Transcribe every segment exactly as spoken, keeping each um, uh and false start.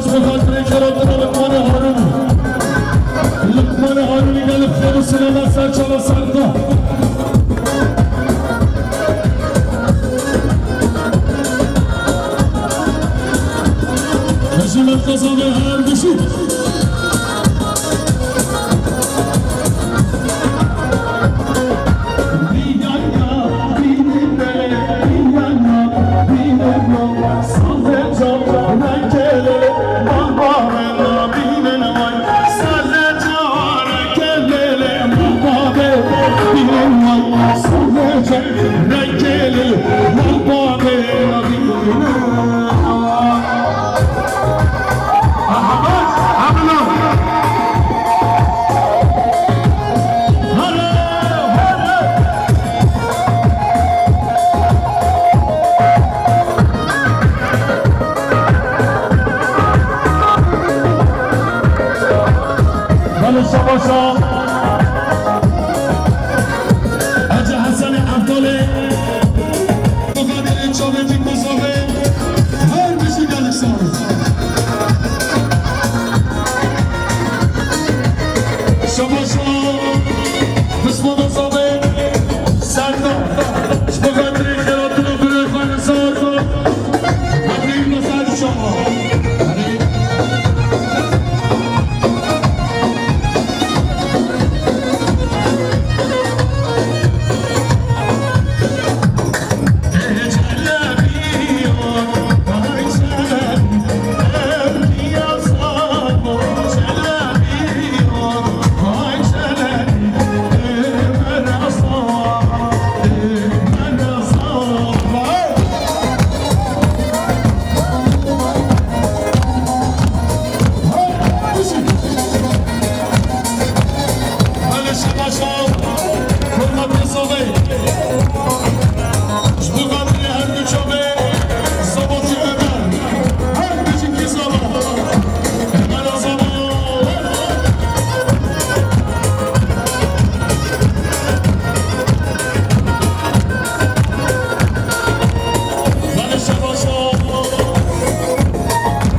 Xatirê keratina Liqmanê Harûnî. Liqmanê Harûnî gelek xêr û silama ser çava ser da. Hejî Mehmezadê her bijî. Belê şabaşa. Hacı Hasanê Evdalê. Bixatirê çavê Dîkmozavê. Her bijî gelek sağ ol. Şabaşa. Bismillah zavê. Serda. Bixatirê xêratina birê xwe li sar da. Hadi masaj şama. Hadi.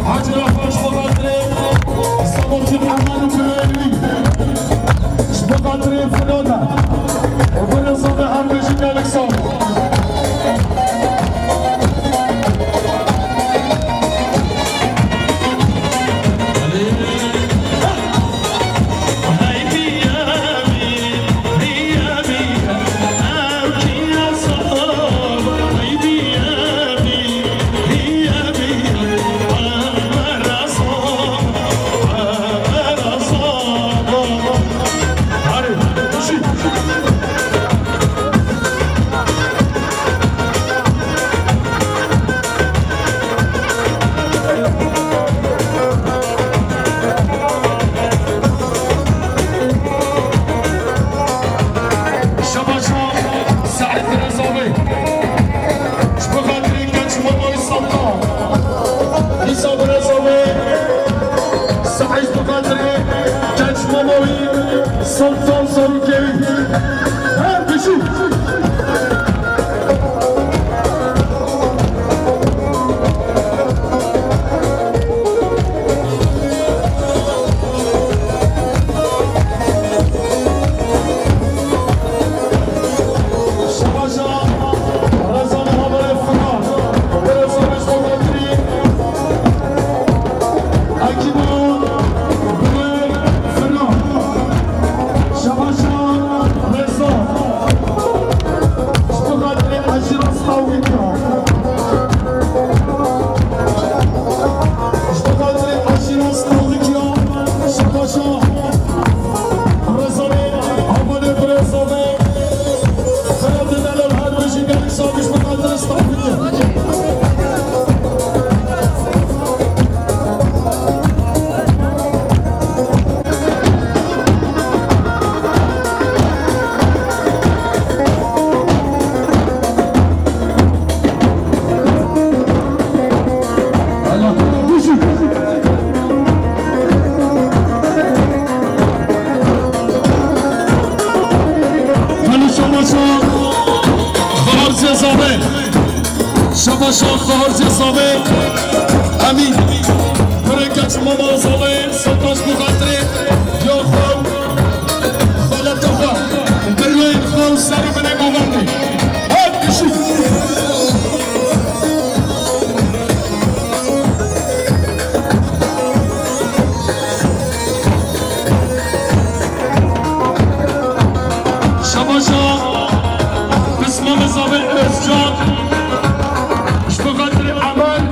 Hacı Rafa, ji bo xatirê Samurtî Eman û Kureyî, ji bo xatirê Filoda û Filoda her bijî gelek sağ ol. Şabaşa Saîd Birezovê. Ji bo xatirê keç Momoyî Sultan. Îsa Birezovê. Saîd bi xatirê keç Momoyî Sultan Zarokê. Her bijî. Ji bo xatirê eşîra Stawlikî ya, şabaşa Rezanê, Amanê Birêzanê, Xelatê Delal her bijî gelek sax ji bo xatirê Stawlikî. Belê şabaşa Xarzê Zavê. Şabaşa Xarzê Zavê. Emîn. Kurê Mazalê Sultan ji bo xatirê ya xwe, xaleta xwe, birayên xwe û ser û binê govendê. Hat pişik. Şabaşa Pismamê Zavê Özcan ji bo xatirê Eman.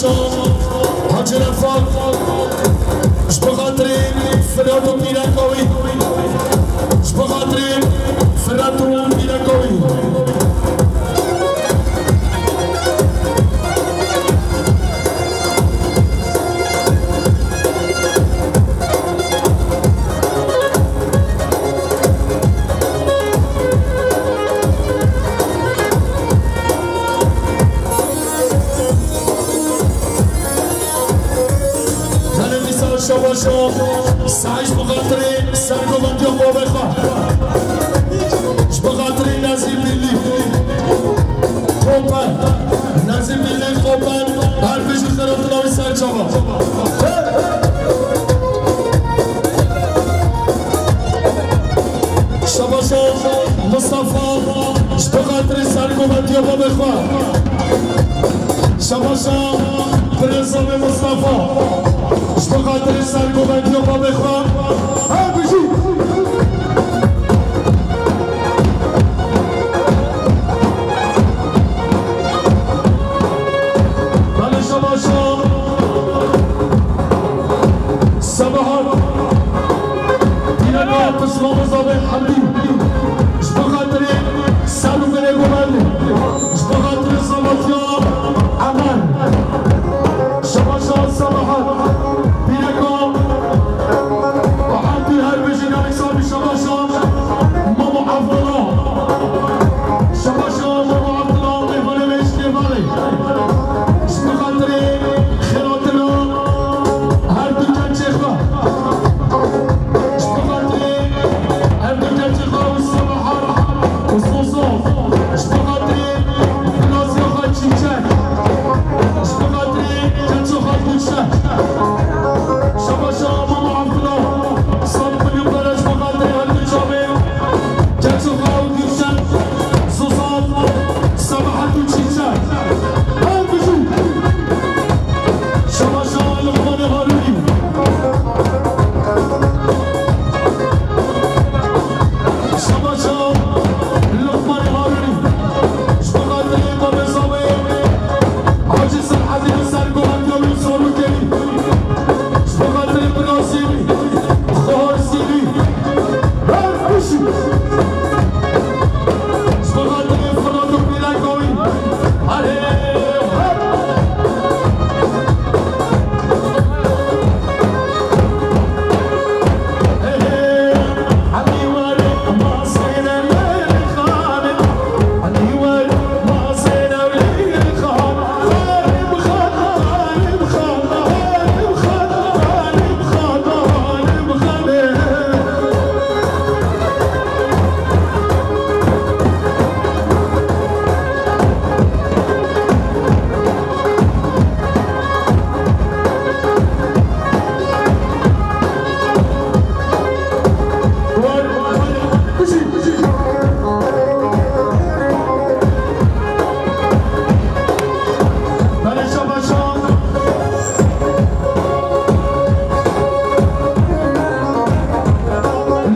Hacı Refat, ji bo xatirê Firat û pîreka wî, ji bo xatirê Firat û pîreka wî. Belê dîsa şabaşo, sey ji bo xatirê sergovendiya babê xwe. Ji bo xatirê Nezîr Bîlî. Koper. Nezîr Bîlî Koper. Her bijî xiratina wî ser çava. Şabaşa Mustafa, ji bo xatirê sergovendiya babê xwe. Şabaşa Birêzavê Mustafa, ji bo xatirê sergovendiya babê xwe. Her bijî. Belê şabaşa. Sebahat. Pîreka Pismamê Zavê Hemdî. Ji bo xatirê ser û binê govendê. Ji bo xatirê zavetiya Emer. Şabaşa Sebahat. Pîreka Hemdî her bijî gelek sabî şabaşa. Mamo Abdullah. Şabaşa Mamo Abdullah, mêvanê me ji Kêvanê. Ji bo xatirê xêratina her du kencê xwe. Ji bo xatirê her du kencê xwe û Sebahat û Soso. Ji bo xatirê Gulaziya xwe Çîçek. Ji bo xatirê keça xwe Gulşen. Şabaşa Mamo Abdullah. Sed milyon pere ji bo xatirê her du çavê. Keça xwe û Gulşen. Soso. Sebahat û Çîçek. Her bijî. Şabaşa Luqmanê Harûnî. Şabaşa Luqmanê Harûnî. Ji bo xatirê babê Zavê, Hacî Serhedî û sergovendiya wî û zarokê wî. Ji bo xatirê birasê wî, xwarzê wî. Her bijî. Ji bo xatirê Firat û pîreka wî. Erê, her.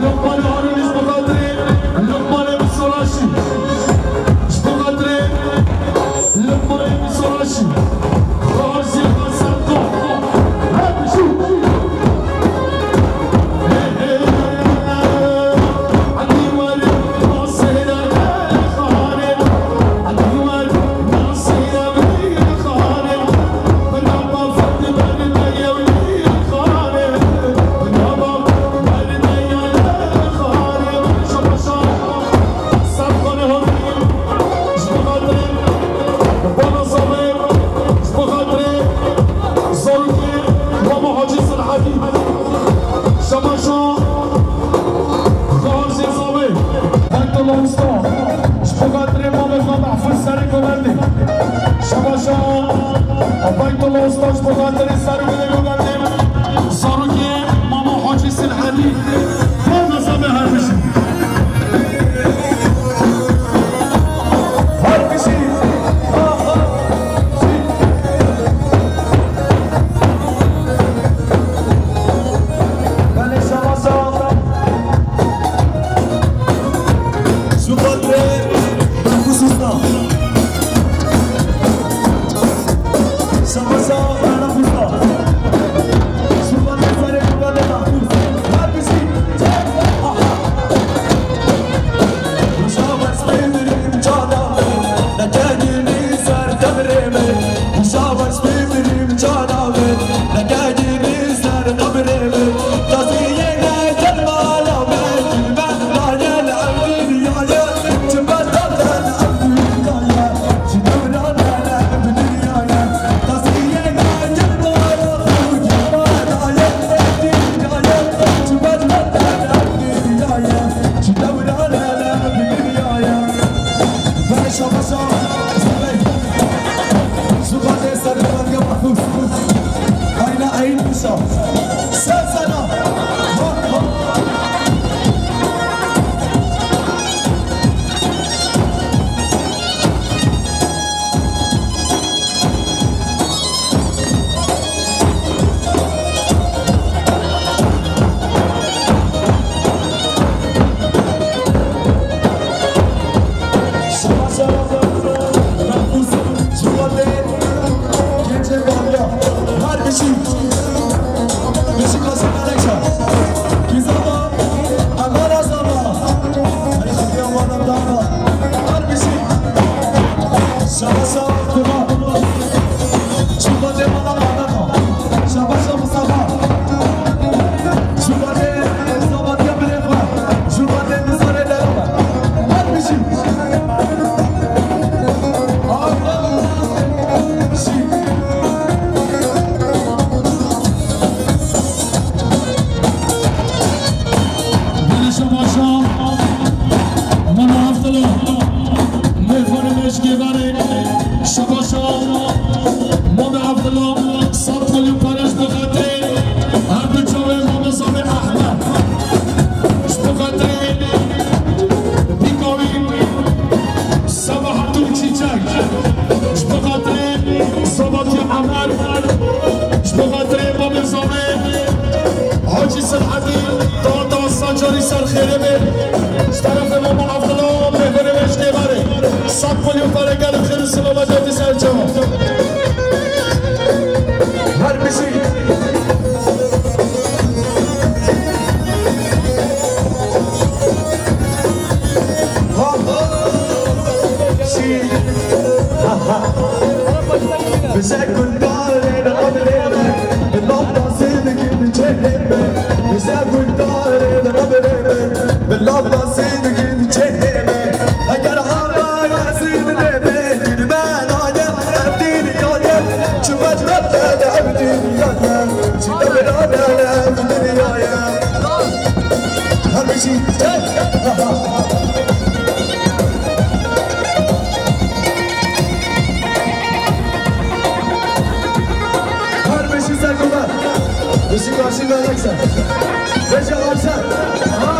Luqmanê Harûnî ji bo xatirê Luqmanê Misoraşî. Ji bo xatirê Luqmanê Misoraşî. Xwarzê xwe serqa. Her bijî. Ji bo xatirê Mamo Hacî Silhedî. Şabaşa Xarzê Zavê. Beytullah Usta. Ji bo xatirê mamê xwe Mehfûz Serê Govendê. Şabaşa Beytullah Usta ji bo xatirê Serê Govendê. Zarokê Mamo Hacî Silhedî. Bana Zavê her bijî. Her bijî. Belê şabaşa. Ji bo xatirê Mehfûz Usta. Şabaşa. Ser sera. Belê şabaşa Mama Evdilo, mêvanê me ji Kêvarê. Şabaşa Mama Evdilo, sed polî pere ji bo xatirê her du çavê Mama Zavê Ehmed. Ji bo xatirê bîka wî Sabahattin Çîçek. Ji bo xatirê Sabahattin Emer. Ji bo xatirê Mamê Zavê. Hacî Silhedî, tawa tawa sed carî ser xêrê be. Ji terefê Mama Evdilo, mêvanê me ji Kêvarê. Sed polî û pere gelek xêr û selametê ser çawa. Her bijî. Bize guldarê li qebrê min, bi lav da sê dikin çehê min. Bize guldarê li qebrê min, bi lav da sê dikin çehê min. Eger hava yazî bide be, dîn me nade, ev dîn yade, çi bedbexte de ev dîn yade, çi bedbexte de ev dîn yade. Her bijî. Her bijî ser guber. Bijî karşî me yek ser. Bijî arser. Ha.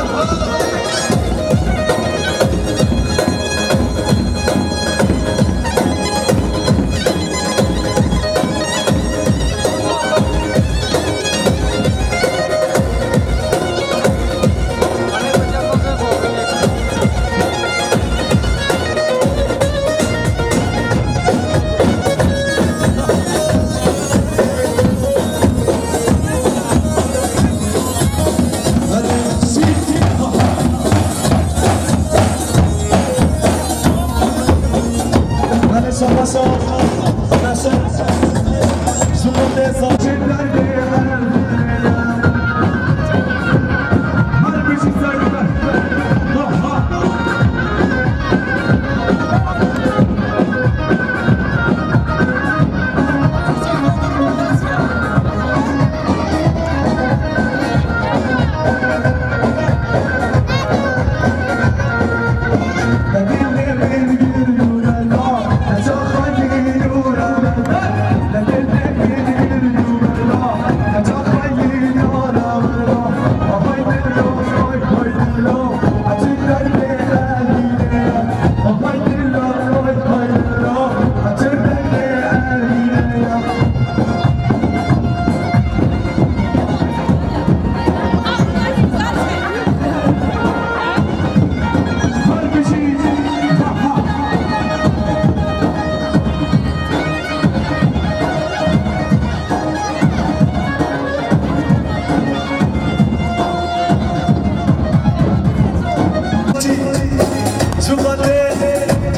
Ji xwe tê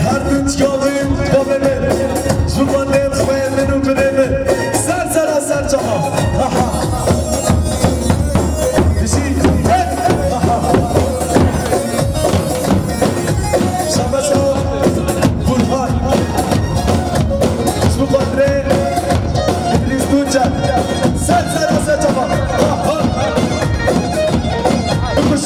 her du çiyavên bavê min, ji xwe tê xwê min û binê min. Ser sera ser çava. Aha. Bijî. Aha. Şabaşa Burhan. Ji bo xatirê Îdrîs Tuncer. Ser sera ser çava. Ha, ha. Bikuş.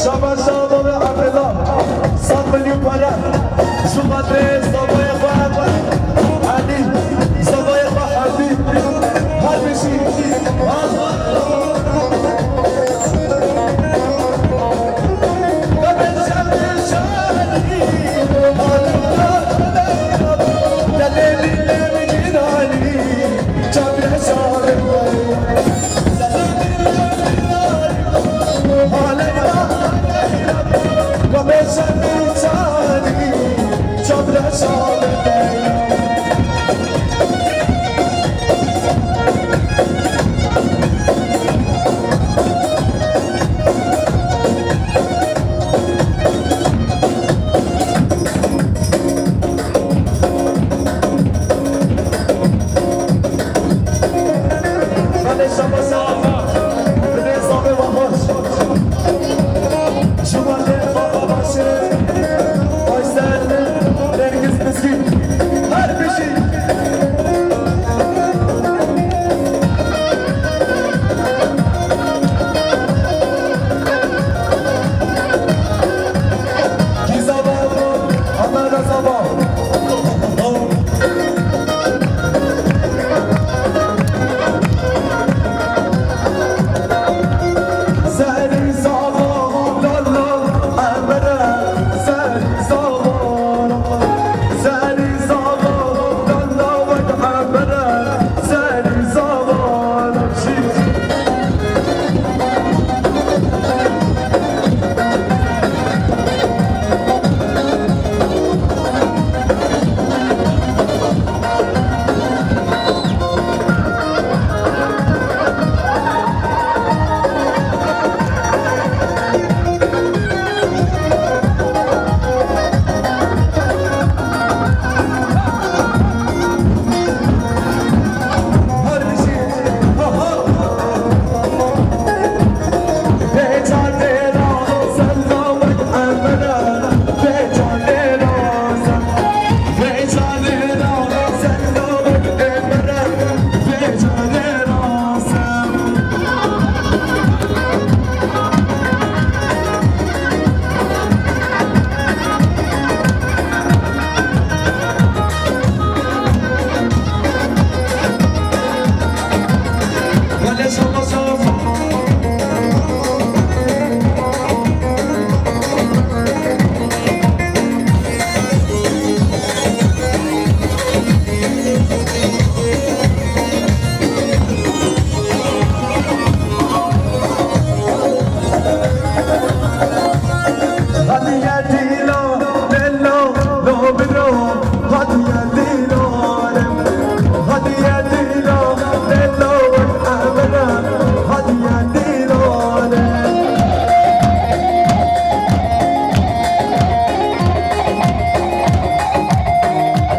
Şaba şaba ve Abdullah, sed milyon para. Şu kadre sabaya bak. Ali, sabaya bak, Habib. Her bir şey.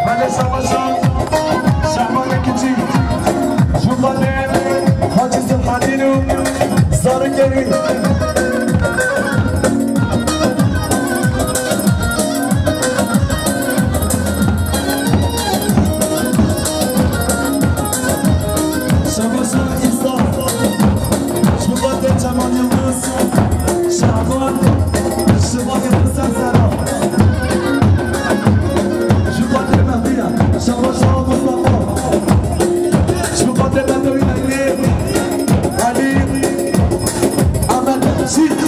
Belê şabaşa Şehbanê Kiçî, Jûxanê Hacî Silhedîn û zarokên wî. Şabaşa Îsa, Jûxanê Cemal Yildiz, Şehban, Şivan Yildiz Sersera. Ji xatirê Mehdiya, Şabaşa Mustafa. Ji xatirê Mehdiya Elî, Elî, Ahmet Şîk.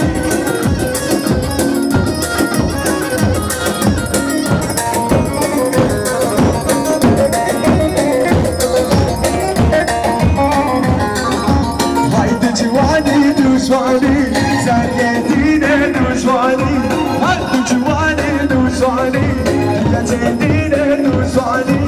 Haydi ciwanî duşmanî, serketîne duşmanî. Haydi ciwanî duşmanî, geçendîne duşmanî.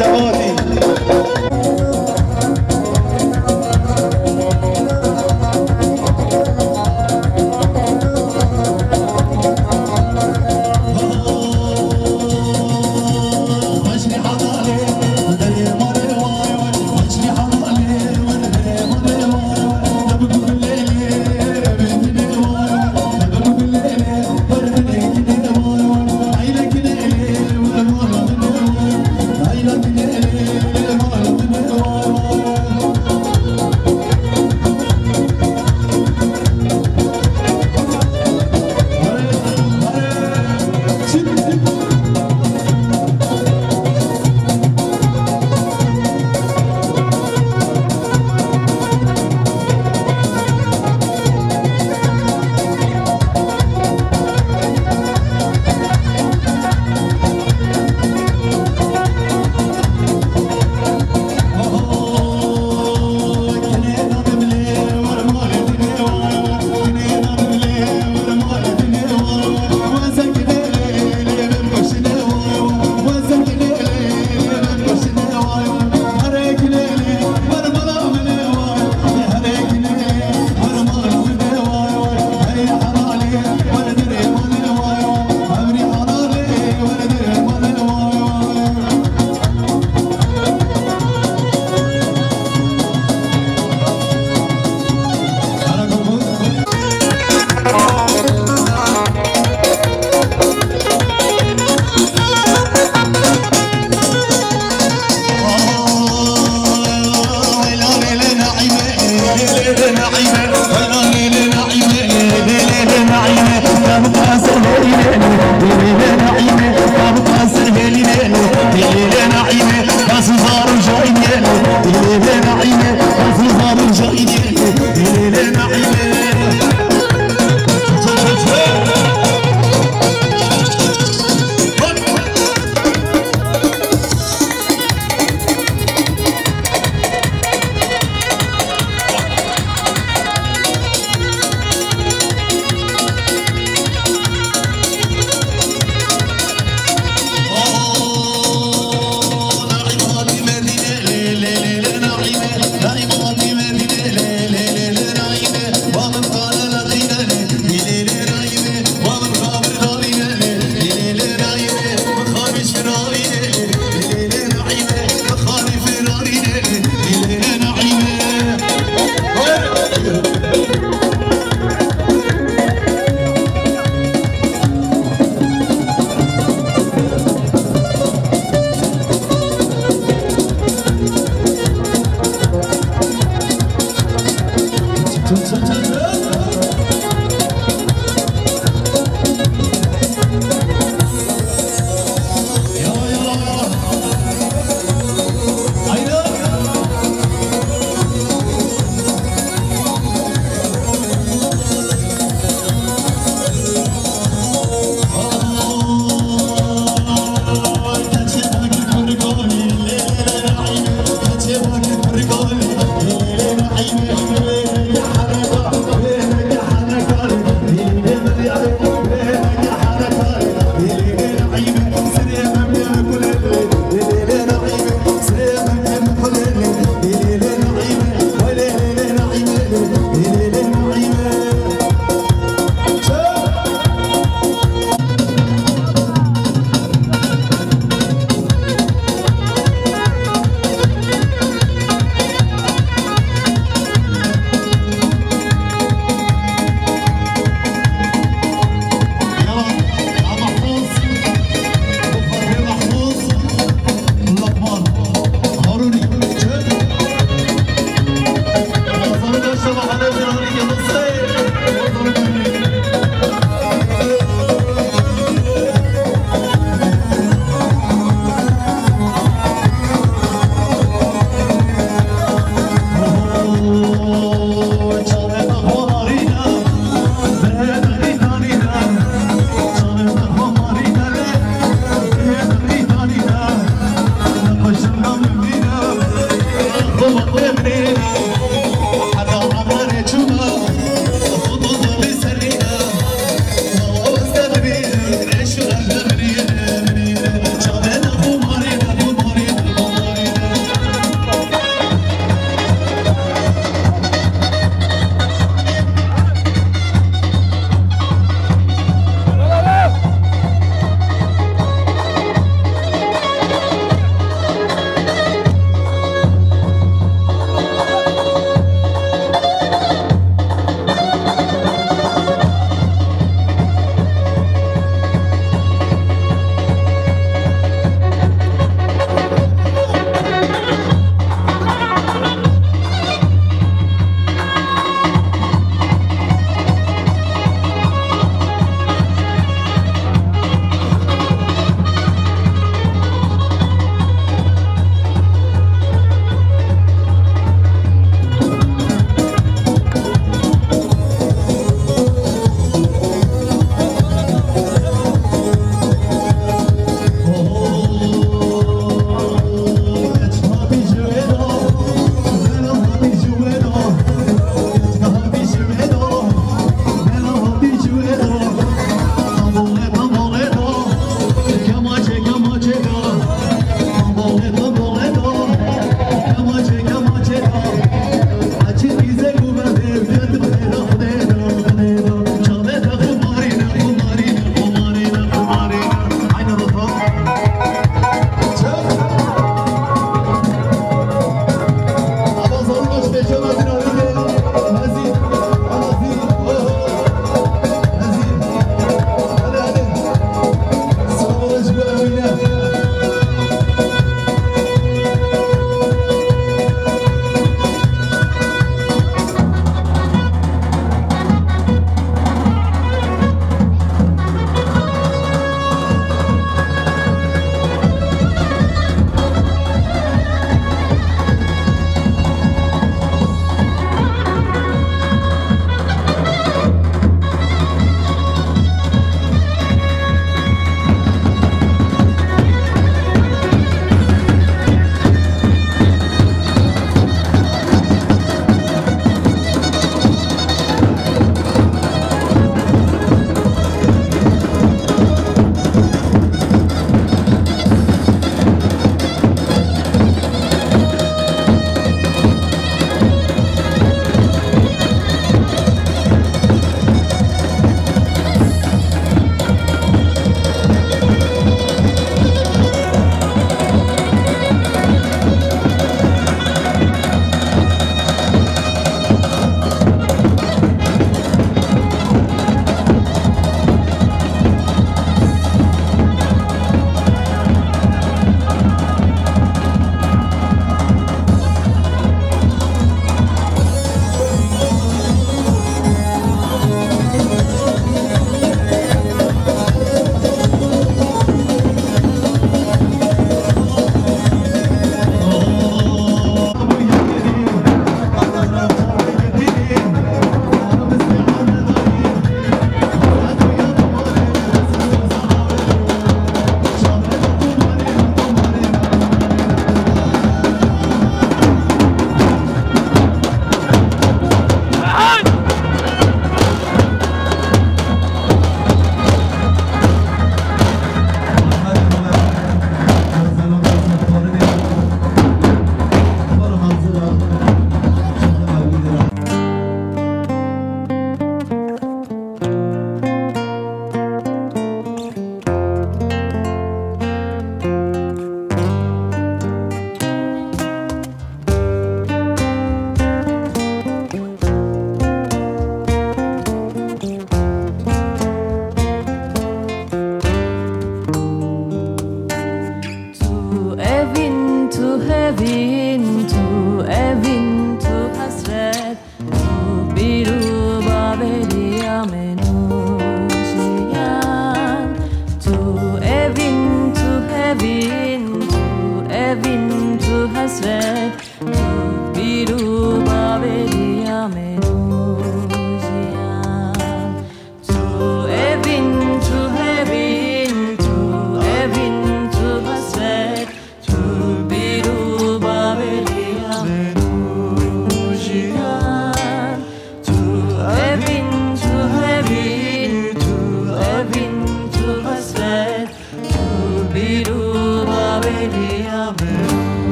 Tevatî.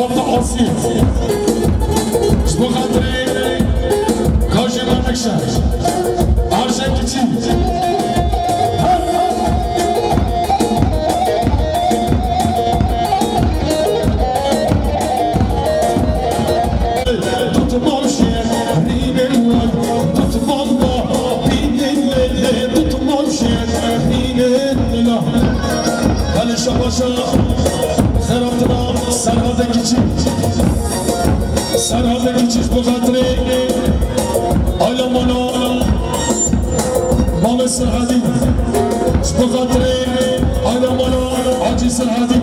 Asî. Ji bo xatirê Kajê Melikşe. Arşe Kiçî. Tutmam şehrînê wek, tutmam da bînê lê, tutmam şehrînê la. Hadi şabaşa xeratina Serhatê Kiçî. Serhatê Kiçî ji bo xatirê Alamana Mamê Serhadî. Ji bo xatirê Alamana Hacî Serhadî.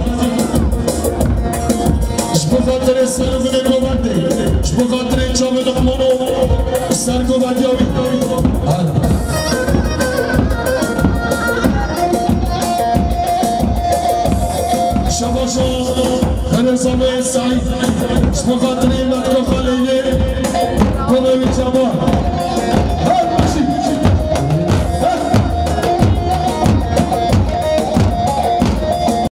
Ji bo xatirê ser û binê govendê. Ji bo xatirê çavê Luqmano ser govendiya wî. Şabaşa Herêzamê Saîd. Ji bo xatirê Metkoxa Leylê. Kola wî çavan.